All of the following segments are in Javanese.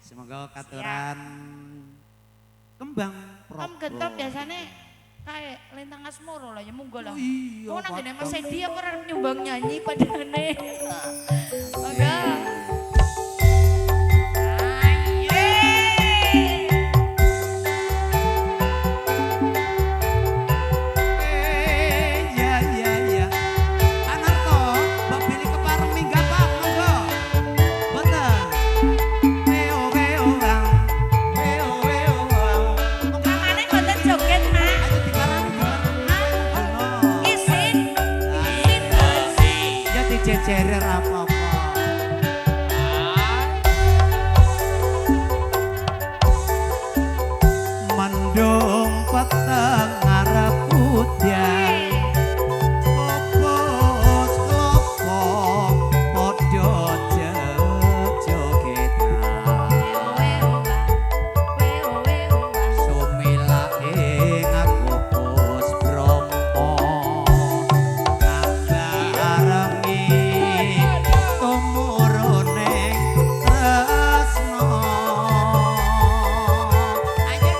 Semoga katuran kembang probo. Om Gentop biasanya kayak Lintang Asmoro lah ya monggo lah. Oh iya. Oh nang ngene Mas Edi aku ora nyumbang nyanyi padane. Monggo. Jejer apa-apa. Mendung peteng ngarep udan. Kopos klopo padha jejogetan. Sumilake ngakopos bromo. Kabarengi tumurune tresno. Ayo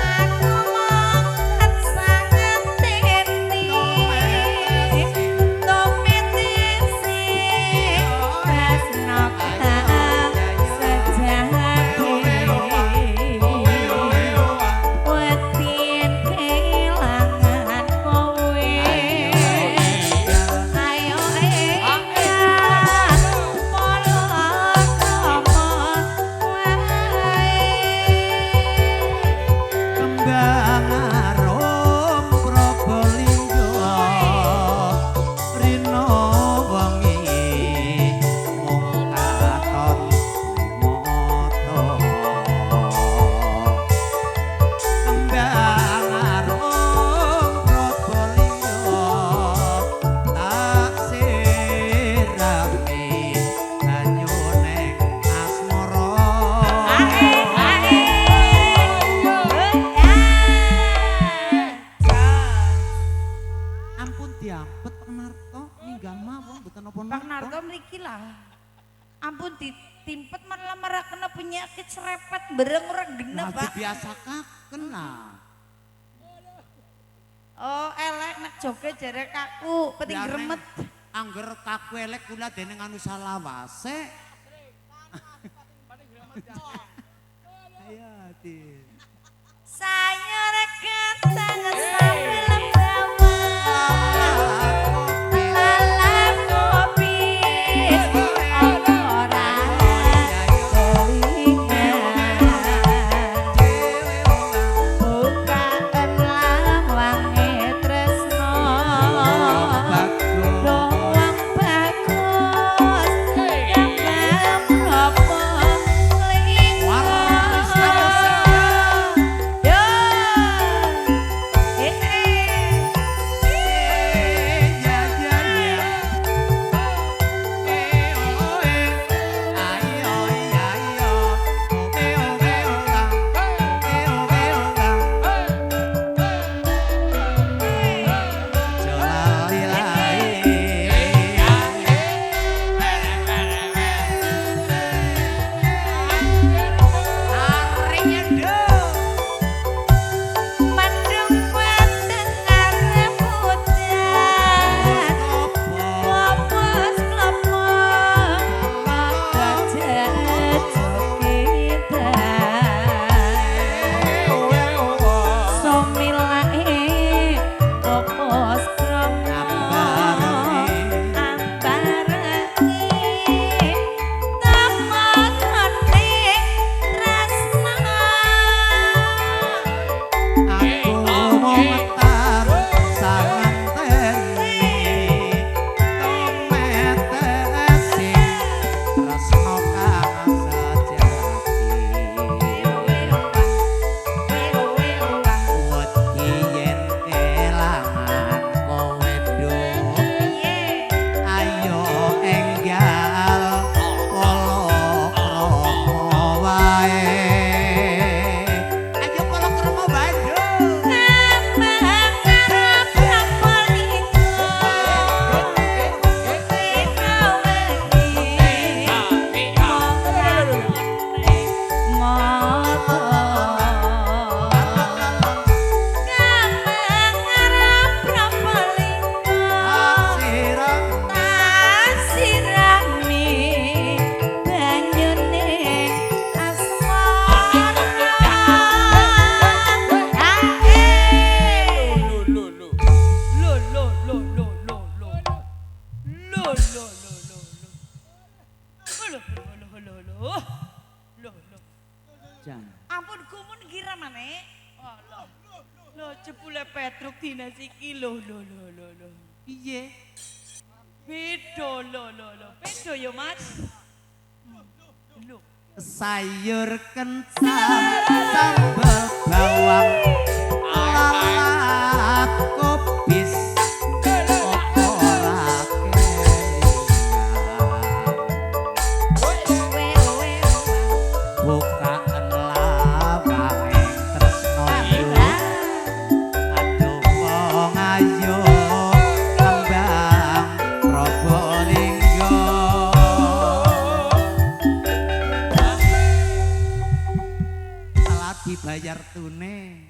Aku mong tansah ngenteni tumitisi tresno kang sejati. Wetin kelangan kowe. Ayo enggal pala krama wae. Kembang arum Probolinggo rina wengi mung katon mata. Kembang arum Probolinggo tak sirami banyu ning asmara. Ae ae. Ampun diampet Pak Narto, minggah mawon mboten napa-napa. Pak Narto mriki lah. Ampun ditimpet malah malah kena penyakit serepet bareng ora genep, Lah Pak. dibiasakaken lah. Oh, elek nek joget jere kaku, penting Lah, neng, gremet. Angger kaku elek kula dening anu salawase. Ayo, Di. Sayur kentang sambil bawang. Lalap kopi ora kelingan. Bukaen lawange tresno. Doang bagus kembang menapa linggo. Yo. Jan. Ampun gumun giramane. Alah. Lho jebule Petruk dina siki lho lho lho lho lho. Piye? Beda lho lho lho. Beda ya Mas. Lho. Sayur kencang sambel bawang lalap kubis apa ora kelingan. We we we. Bukaan lawange tresno aduh wong ayu kembang Probolinggo. Telah dibayar tunai.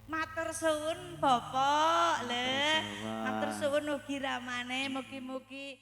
Matur suwun Bapak le. Matur suwun ugi ramane mugi-mugi